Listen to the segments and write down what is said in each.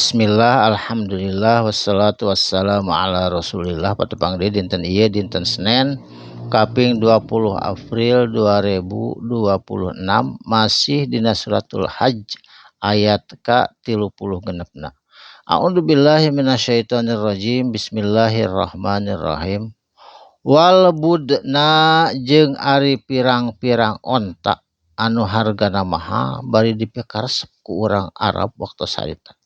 Bismillah, alhamdulillah, wassalatu wassalamu ala rasulillah. Patepang deui dinten ieu, dinten Senin kaping 20 April 2026, masih dina suratul Hajj ayat ka 36 na. A'udzubillahi minasyaitonirrajim. Bismillahirrahmanirrahim. Wal budna, jeung ari pirang-pirang onta anu hargana mahal bari dipikaresep ku urang Arab waktu harita,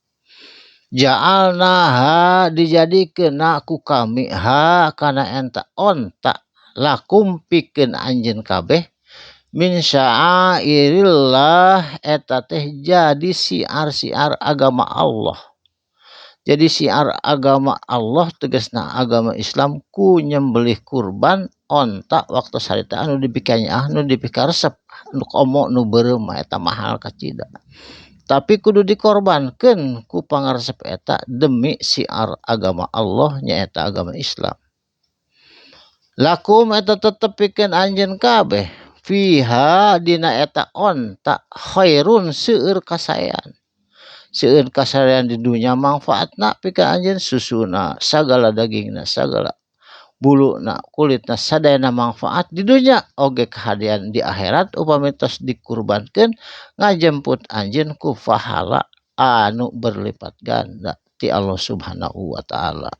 ja'alnaha, dijadikeun ku kami, ha kana eta onta, lakum, pikeun anjeun kabeh, min sya'airillah, eta teh jadi siar-siar agama Allah. Jadi siar agama Allah tegasna agama Islam ku nyembelih kurban onta waktu harita anu dipikanyaah, nu dipikaresep, nu komo nu beureum mah eta mahal kacida, tapi kudu dikorbankeun ku pangaresep eta demi siar agama Allah, nyaeta agama Islam. Lakum, eta tetep pikeun anjeun kabeh, fiha, dina eta onta, khairun, seueur kasaean. Seueur kasaean di dunya, manfaatna pikeun anjeun, susuna sagala, dagingna sagala, buluna, kulitna sadayana manfaat di dunya oge kahadean di akhirat. Upami tos dikurbankeun, ngajemput anjeun ku pahala anu berlipat ganda ti Allah Subhanahu wa Ta'ala.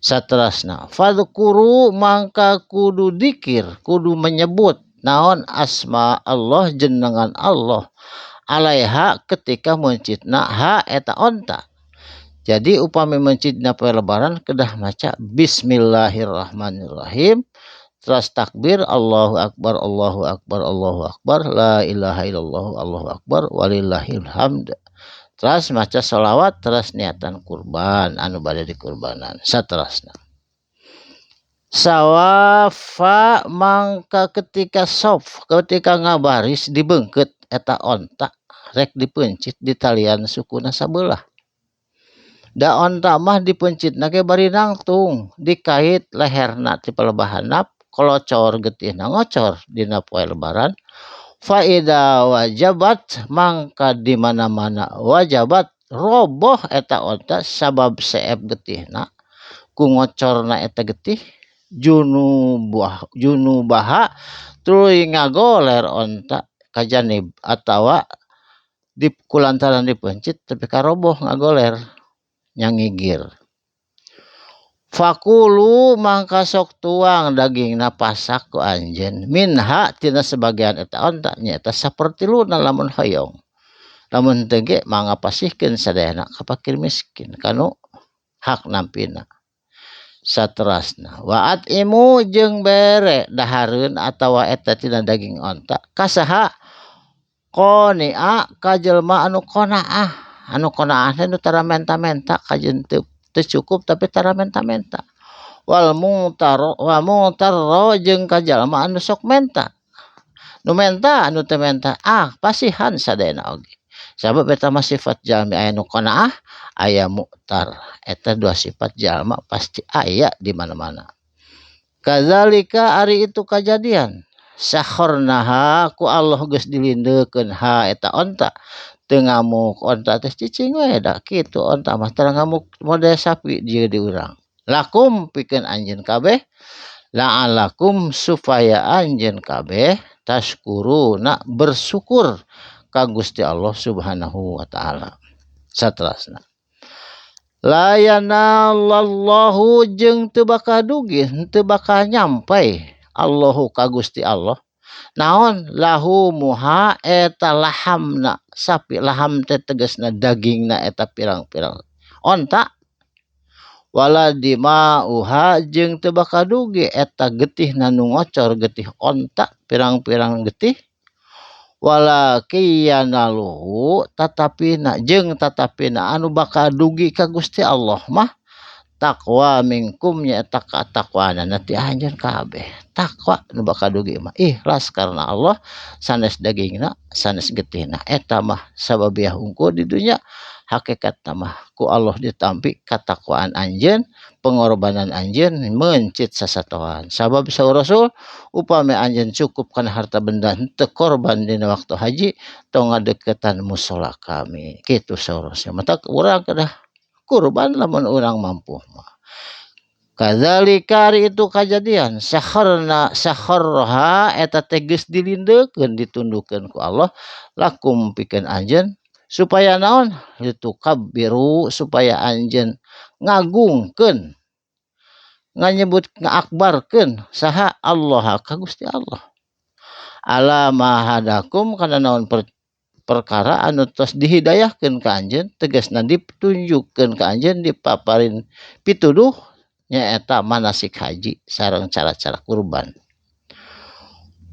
Saterasna, fadzkuru, mangka kudu dikir, kudu menyebut naon, asma Allah, jenengan Allah, alaiha, ketika meuncitna, ha eta onta. Jadi upami meuncitna poe Lebaran kedah maca bismillahirrahmanirrahim, terus takbir, Allahu akbar, Allahu akbar, Allahu akbar, la ilaha illallah, Allahu akbar, walillahil hamd, terus maca sholawat, terus niatan kurban anu bade dikurbanan. Saterasna, sawafa, mangka ketika sof, ketika ngabaris dibeungkeut eta onta rek dipeuncit di talian sukuna sabelah. Da onta mah dipeuncitna ge bari nangtung, dikait leherna ti palebah handap, kolocor getihna ngocor dina poe Lebaran. Faida wajabat, mangka di mana-mana, wajabat, roboh eta onta sabab seep getihna ku ngocorna eta getih, junubuah junubaha, tuluy ngagoler onta kajanib atawa di kulantaran dipeuncit tepi ka roboh, ngagoler nyangigir. Fakulu, mangka sok tuang dagingna pasak ku anjeun, minha, tina sebagian eta onta, nyaeta sapertiluna lamun hoyong. Lamun teu ge mangga pasihkeun sadayana ka fakir miskin kanu hak nampina. Saterasna, wa at'imu, jeung bere dahareun atawa eta tina daging onta, kasaha, qoni'a, ka jelema anu qanaah. Anu qanaah teh nu tara menta-menta, kajeun teu teu cukup tapi tara menta-menta. Wal mu'tar wa mu'tarra, jeung ka jalma anu sok menta. Nu menta, anu teu menta, ah pasihan sadayana oge, sabab eta mah sifat jalmi, aya nu qanaah, aya mu'tar. Eta dua sifat jalma pasti aya di mana-mana. Kadzalika, ari itu kajadian, sakharnaha, ku Allah geus dilindeukeun, ha eta onta. Teu ngamuk onta teh, cicing we, da kitu onta mah tara ngamuk model sapi dieu di urang. Lakum, pikeun anjeun kabeh, la'alakum, supaya anjeun kabeh, tashkuruna, bersyukur ka Gusti Allah Subhanahu wa Ta'ala. Saterasna, la yanalallahu, jeung teu bakal dugi, teu bakal nyampai, Allahu, ka Gusti Allah, naon, lahumuha, eta lahamna sapi. Laham teh tegasna dagingna eta pirang-pirang onta. Wala dima'uha, jeung teu bakal dugi eta getihna nu ngocor, getih onta, pirang-pirang getih. Walakin yanaluhu, tatapina, jeung tatapina anu bakal dugi ka Gusti Allah mah, taqwa minkum, nyaeta katakwaanana ti anjeun kabeh. Takwa nu bakal dugi mah, ikhlas karena Allah, sanes dagingna, sanes getihna. Eta mah sababiah hungkul di dunya. Hakikatna mah ku Allah ditampi katakwaan anjeun, pengorbanan anjeun meuncit sasatoan. Sabab saur Rasul, upami anjeun cukup kana harta benda henteu korban dina waktu haji, tong ngadeukeutan mushola kami. Kitu saur Rasul. Matak urang kedah kurban lamun urang mampu mah. Kadzalika ari itu kajadian sakharna sakharha eta teh geus dilindeukeun ditundukeun ku Allah lakum pikeun anjeun supaya naon litukabbiru supaya anjeun ngagungkeun nganyebut ngaakbarkeun saha Allah ka Gusti Allah ala ma hadakum kana naon perkara anu tos dihidayahkeun ka anjeun tegasna ditunjukkeun ka anjeun dipaparin pituduh nyaeta manasik haji sareng cara-cara kurban.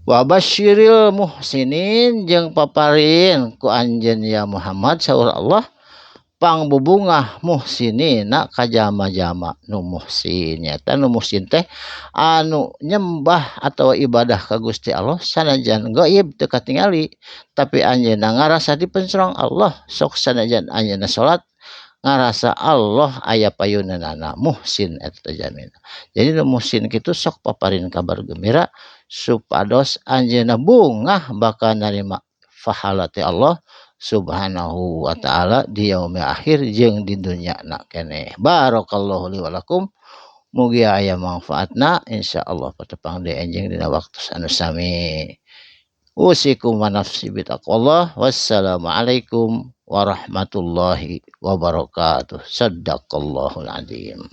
Wa basyiril muhsinin jeung paparin ku anjeun ya Muhammad saur Allah pangbubungah muhsinina ka jama-jama nu muhsin. Nyaeta nu muhsin teh anu nyembah atawa ibadah ka Gusti Allah sanajan gaib teu katingali tapi anjeunna ngarasa dipencerong Allah. Sok sanajan anjeunna salat ngarasa Allah aya payunanana muhsin eta jamina. Jadi nu muhsin kitu sok paparin kabar gembira supados anjeunna bungah bakal narima pahala ti Allah Subhanahu wa ta'ala di yaumil akhir jeung di dunya na keneh. Barakallahu li wa lakum. Mugia aya manfaatna insyaallah patepang deui enjing dina waktu anu sami. Usikum wa nafsi bitaqwallah. Wassalamualaikum warahmatullahi wabarakatuh. Sadaqallahul azim.